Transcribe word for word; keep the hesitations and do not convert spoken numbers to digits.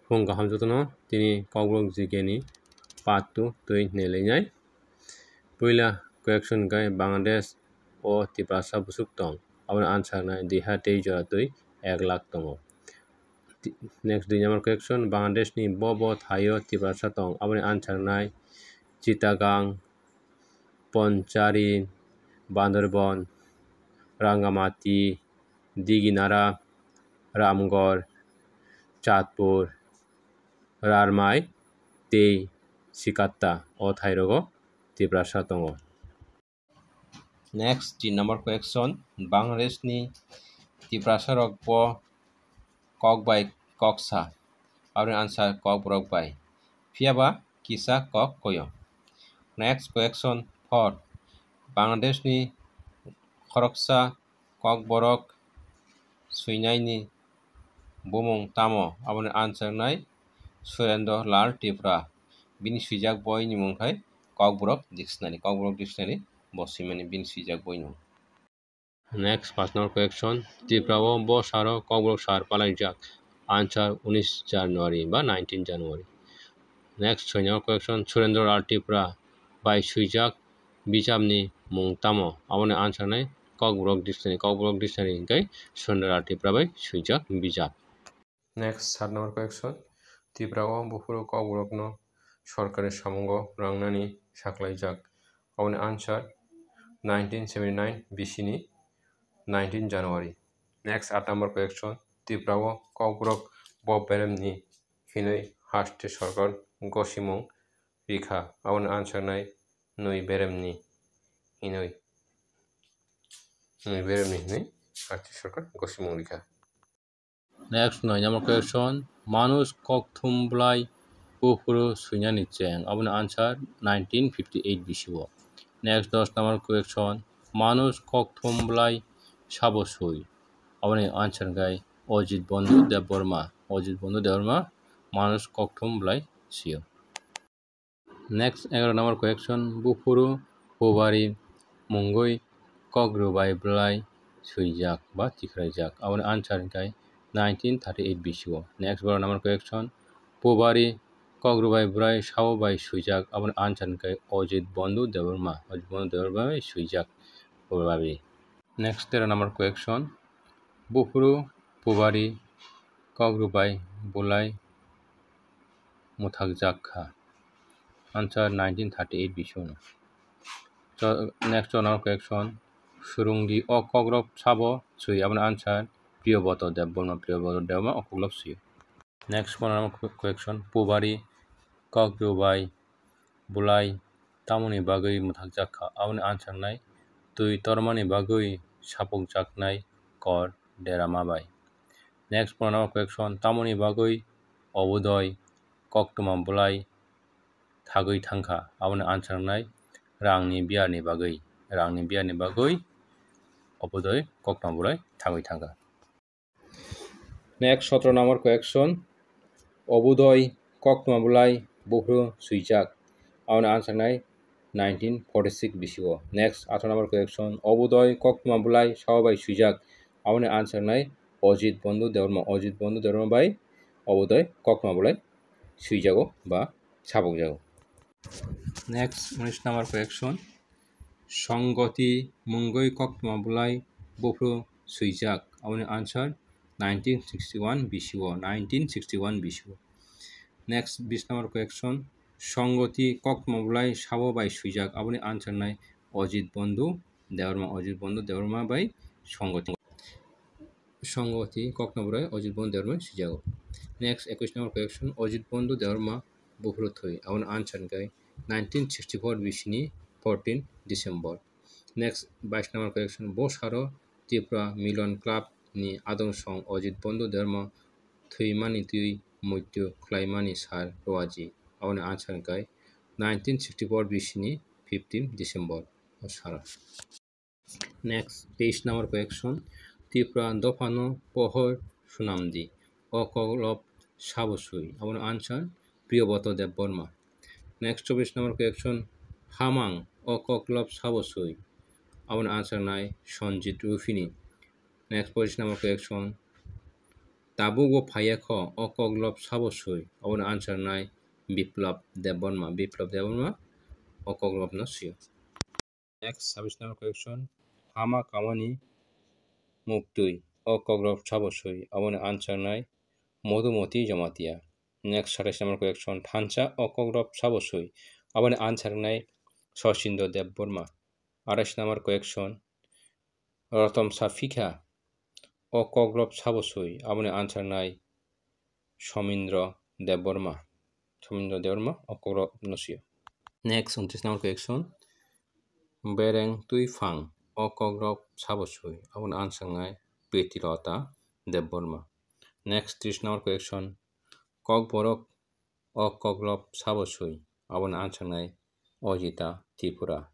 Phung kaham jotono tini Kokborok G K ni part two twi nailainai. Puila question khe Bangladesh o Tiprasa bwswk tong? Aboni answer nai dui ha tei jora twi ek lakh tongo. Ti-, next dui number question, Bangladesh ni bo bo thaio Tiprasa tong? Aboni answer nai Chittagong, Ponchari, Bandarban, Rangamati, Diginara, Ramgarh, Chatpur, Rarmai tei Sikatta o thairogo Tiprasa tongo. Next, tin number question, Bangladesh ni Tiprasa rok bo kok bai kok sa? Aboni answer Kokborok bai. Phiya ba kisa kok koyo. Next question four, Bangladesh ni khoroksa Kokborok swinaini bumung tamo? Aboni answer nai Surendra Lal Tripura. Bini swijak boi ni mung khai Kokborok Dictionary. Kokborok Dictionary bo swimani bini swijak boi ni mung. Next, paanch number question, Tripura o bo saro Kokborok sar palaijak? Answer, unis January ba nineteen January. Next, soi number question, Surendra Lal Tripura bai swijak bijapni mung tamo? Aboni answer nai Kokborok Dictionary. Kokborok Dictionary hingkai Surendra Lal Tripura bai swijak bijap. Next, sat number question, Tripura o buphuru Kokborokno sorkari samungo rangnani saklaijak? Aboni answer, nineteen seventy nine bisini nineteen January. Next, aat number question, Tripura o Kokborok bo beremni hinwi haste sorkar gosimung rikha? Aboni answer nai nui beremni hinwi, nui beremni hinwi haste sorkar gosimung rikha. Next, noi number question, Manus kokthum bwlai buphuru swinani cheng? Aboni answer nineteen fifty eight bisio. Next, dos number question, Manus kokthum bwlai sabo swi? Aboni answer khe Ajit Bandhu Debbarma. Ajit Bandhu Debbarma Manus kokthum bwlai sio. Next, egaro number question, buphuru Pubari mungwi Kokrubai bwlai swijak ba tikhraijak? Aboni answer hwnkhe nineteen thirty eight bisio. Next, baro number question, Pubari Kokrubai bwlai sabo bai swijak? Aboni answer hwnkhe Ajit Bandhu Debbarma. Ajit Bandhu Debbarma bai swijak Pubari. Next, tero number question, buphuru Pubari Kokrubai bwlai mwthakjak kha? Answer, nineteen thirty eight bisio. Cho-, next one question, Surungdi o kokrok sabo swi? Aboni answer, Priyoboto Debbarma, Priyoboto Debbarma o kokrok swi. Next one question, Pubari Kokrubai bwlai tamoni bagwi mwthakjak kha? Aboni answer nai twi tormani bagwi sapukjaknai kor derama bai. Next, pondro number question, tamoni bagwi Obudoi koktwma bwlai thagwi thangkha? Aboni answer nai rangni biyarni bagwi, rangni biyarni bagwi Obudoi koktwma bwlai thagwi thangkha. Next, sotro number question, Obudoi koktwma bwlai buphuru swijak? Aboni answer nai nineteen forty six bisio. Next, athro number question, Obudoi koktwma bwlai sabo bai swijak? Aboni answer nai Ajit Bandhu Debbarma, Ajit Bandhu Debbarma bai Obudoi koktwma bwlai swijago ba sabukjago. Next, unis number question, Songoti mungwi koktwma bwlai buphuru swijak? Aboni answer nineteen sixty one bisio, nineteen sixty one bisio. Next, bis number question, Songoti koktwma bwlai sabo bai swijak? Aboni answer nai Ajit Bandhu Debbarma, Ajit Bandhu Debbarma bai Songoti. Songoti koktwma bwlai Ajit Bandhu Debbarma swijago. Next, ekwis number question, Ajit Bandhu Debbarma buphuru thwi? Aboni answer hwnkhe nineteen sixty four bisini fourteen December. Next, bais number question, bo saro Tripura Milan Club ni adong song Ajit Bandhu Debbarma thwimani twi muitu khlaimani sal Ruaji? Aboni answer hwnkhe nineteen sixty four bisini fifteen December o saro. Next, teis number question, Tripura dophano pohor sunamdi o koklop sabo swi? Aboni answer Priyoboto Debbarma. Next, chobbish number question, Hamang o koklop sabo swi? Aboni answer nai Sanjit Ruphini. Next, pochisno number question, Tabuk bo phaiya kho, o koklop sabo swi? Aboni answer nai Biplab Debbarma. Biplab Debbarma o koklopno swi-o. Next, sabbish number question, Hama Kamani Muktwi o koklop sabo swi? Aboni answer nai Modhumati Jamatia. Next, satais number question, Thansa o koklop sabo swi? Aboni answer nai Sachindra Debbarma. Atais number question, Rotom Saphikha o koklop sabo swi? Aboni answer nai Somindra Debbarma. Somindra Debbarma o koklopno swi-o. Next, untris number question, Bereng Twiphang o koklop sabo swi? Aboni answer nai Pritilota Debbarma. Next, tris number question, Kokborok o koklop sabo swi? Aboni answer nai Ojita Tripura.